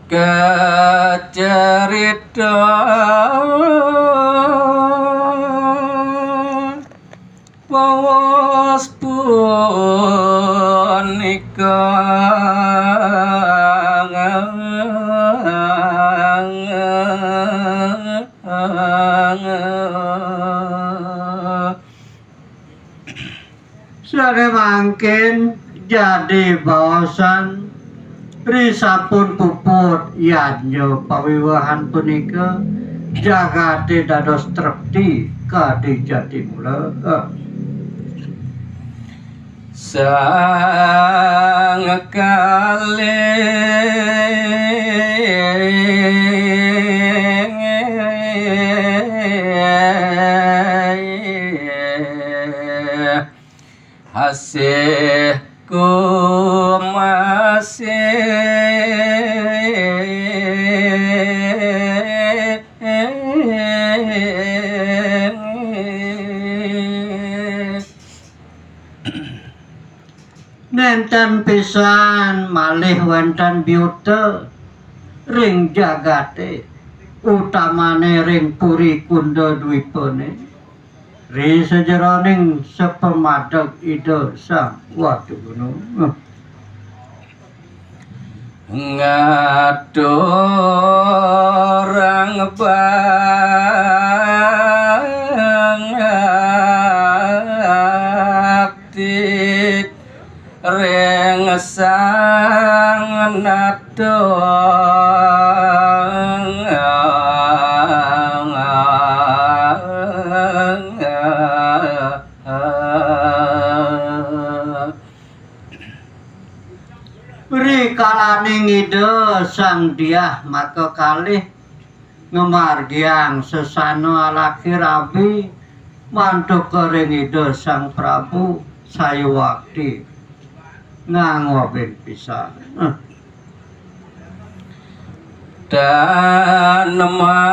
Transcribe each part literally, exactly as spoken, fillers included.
Kacarita pawos punika. Sané mangkin jadi baosan ri sampun puput yadnya pawiwahan punika, jagaté dados trepti kadi jati mula. Sang kalih asih kumasih. Nénten pisan malih wénten biuta ring jagaté, utamané ring Puri Kunda Dwipané, ri sajeroning sapamadeg Ida Sang Watu Gunung. Ngaturang bakti ring Sang Nata. Rikalaning Ida Sang Diah makakalih ngamargiang sesana alaki rabi mantuka ring Ida Sang Prabu sayuwakti ngangobin pisan. Tan madruwé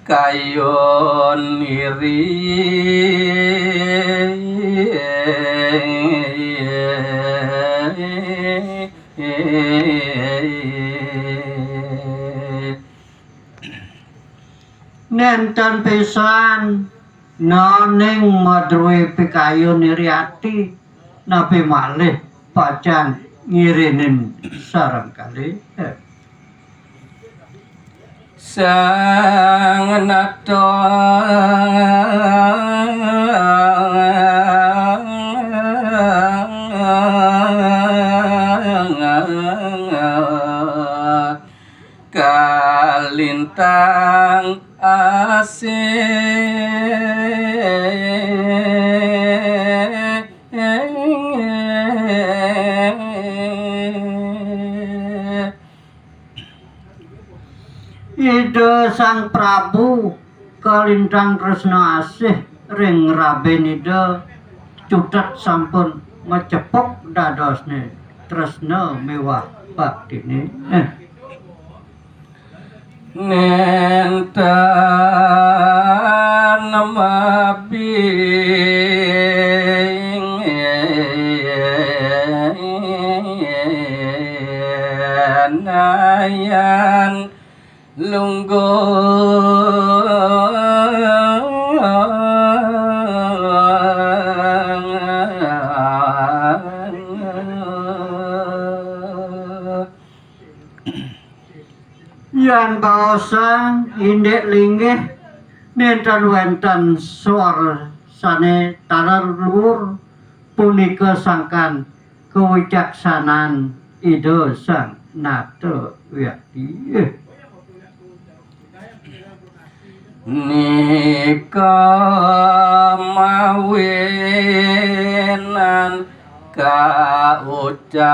kayun iri. Nénten pisan naning madruwé pikayun iri ati, napi malih pacang ngirinin sareng kalih. Sang Nata kalintang asih. Ida Sang Prabu kalintang tresna asih ring rabin Ida, cutet sampun macepuk dadosné tresna miwah baktiné. Nénten mabing nayan lungguh. Yan baosan indik linggih nénten wénten sor sané taler luur, punika sangkan kawicaksanan Ida Sang Nata Wiakti. Nika mawinan kaucap.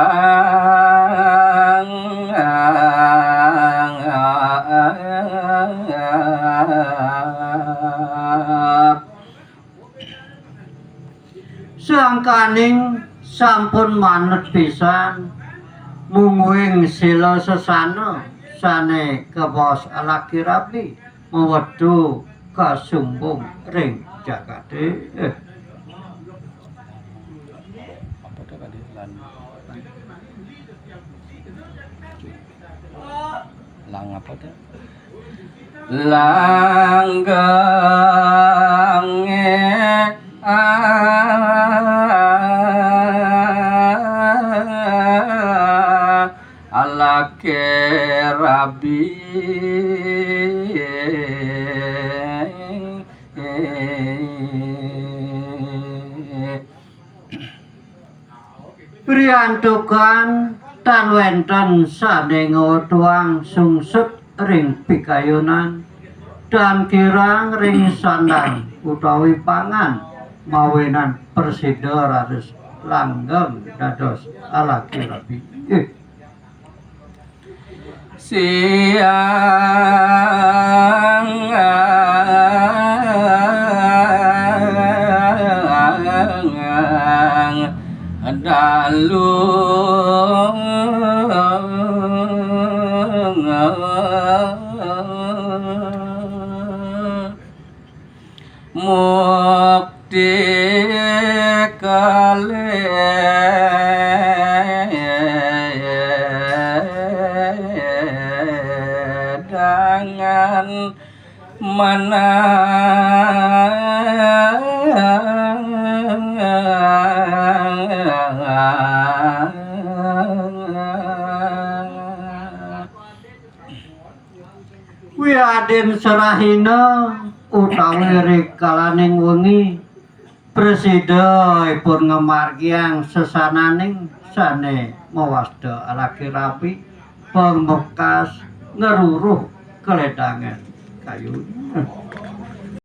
Sangkaning sampun manut pisan mungguing sila sesana sané kabaos alaki rabi mawetu kasumbung ring jagaté. Eh. Apa to tadi? Lan-, lang apa to? Langgengé alaké rabi. Priantukan tan wénten sané ngwetuang sungsut ring pikayunan, tan kirang ring sandang utawi pangan, mawinan prasida raris langgeng dados alaké rabi. Eh. Siang dalu mukti kaledangan manang. Wiadin serahina utawi rikalaning wengi, prasida ipun ngamargiang sesananing sané mawasta alaké rabi, pamekas ngruruh kaledangan kayu.